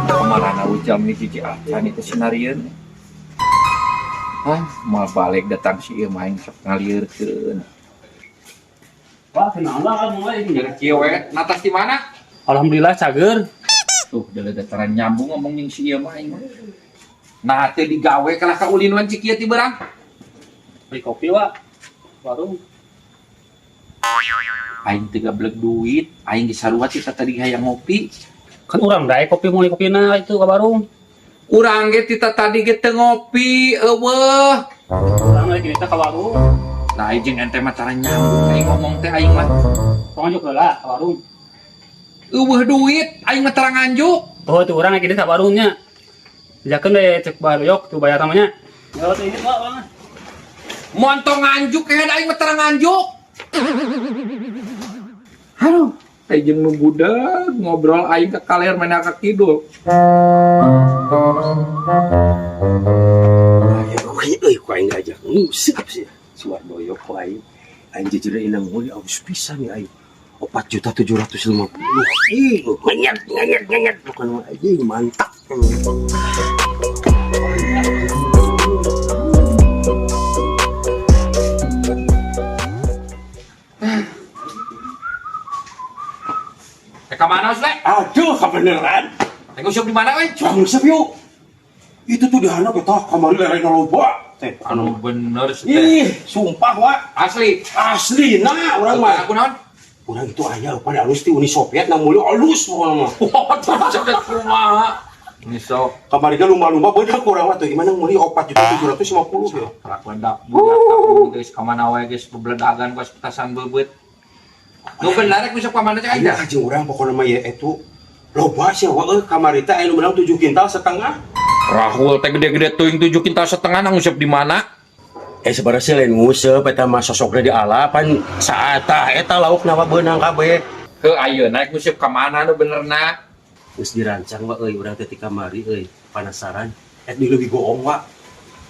Kamarana ujam ni cici acan itu sinarieun. Hah, mau balik datang si ieu main sok ngalieurkeun. Wah, kenal lah mulai ini. Kira kieu we, natas di mana? Alhamdulillah cager. Tuh, deuleu dataran nyambung ngomong jeung si ieu mah aing mah. Nah, teu digawe kalah ka ulin wan cik ieu ti beurang. Beli kopi, Wak. Warung. Aing teu gablek duit, aing geus sarua ti tadi hayang ngopi. Kan urang daek kopi meuli kopina itu ke warung. Urang ge ti tadi ge teu ngopi, eueuh. Urang lagi kita ke warung. Nah, aing jeung ente mah cara nyambung aing ngomong teh aing mah. Tong nganjuk heula ke warung. Eueuh duit, aing mah tara nganjuk. Tuh tuh urang lagi ke warungnya. Jakeun deh cek baruyok tuh bayar namanya. Ya tuh ini Wak, Bang. Montong nganjuk kehed aing mah tara nganjuk. Aduh, aing jeung nu budak ngobrol aing ka kaler mana ka kidul. Ayo, euy, ku aing ngajak nguseup sih. Suar doyok ku aing. Aing jujur inang meuli alus pisan ya aing. 4.750.000. Ih, ngenyek ngenyek ngenyek bukan mah anjing mantap. Eh, ka mana Usle? Aduh, kebeneran. Eh, nguseup di mana we? Jangan nguseup yuk. Itu tuh di handap eta kamari lereng loba. Teh, Anu bener sih teh. Ih, sumpah wa. Asli. Asli nah urang mah. Aku naon? Urang itu aya pada alus ti Uni Soviet na meuli alus pokona mah. Wah, terus kumaha? Ini sok Kamari ge lumba-lumba bener kurang mah tuh gimana meuli 4.750.000 ya. Rak ledak budak geus ka mana wae geus bebledagan geus petasan beubeut. Nu bener rek nguseup ka mana cek aing Aya teh? jeung urang pokona mah ye itu loba sih wa euy kamari teh aya nu meunang 7 kintal setengah. Rahul teh gede-gede teuing 7 kintal setengah nang nguseup di mana? Eh sebenarnya sih lain nguseup eta mah sosokna di ala pan saatah eta laukna mah beunang kabeh. Heuh ayeuna rek nguseup ka mana nu benerna? Geus dirancang wa euy urang teh ti kamari euy penasaran. Et di leuwih goong wa.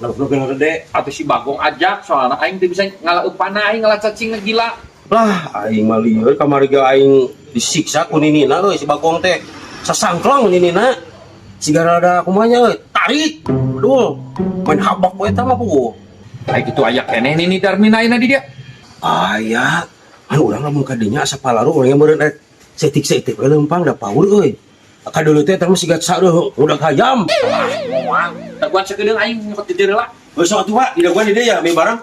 Laukna geus gede. Atuh si Bagong ajak soalna aing teu bisa ngalaeupana aing ngala cacing gila. Lah aing mah lieur kamari ge aing disiksa ku ninina euy si Bagong teh. Sasangklong ninina. Siga rada kumaha nya euy tarik. Aduh, main habak we eta mah puguh. Aing kitu aya keneh nini Darmina ayeuna di dia. Aya, kan urang lamun ka dinya asa palaru urang nya meureun rek saeutik-saeutik we leumpang da paur euy. Ka deuleu teh eta mah siga sareuh ngudag hayam. Moal. Daguan sakedeung aing nyokot di dieu heula. Geus atuh Pak, didaguan di dieu ya mi barang.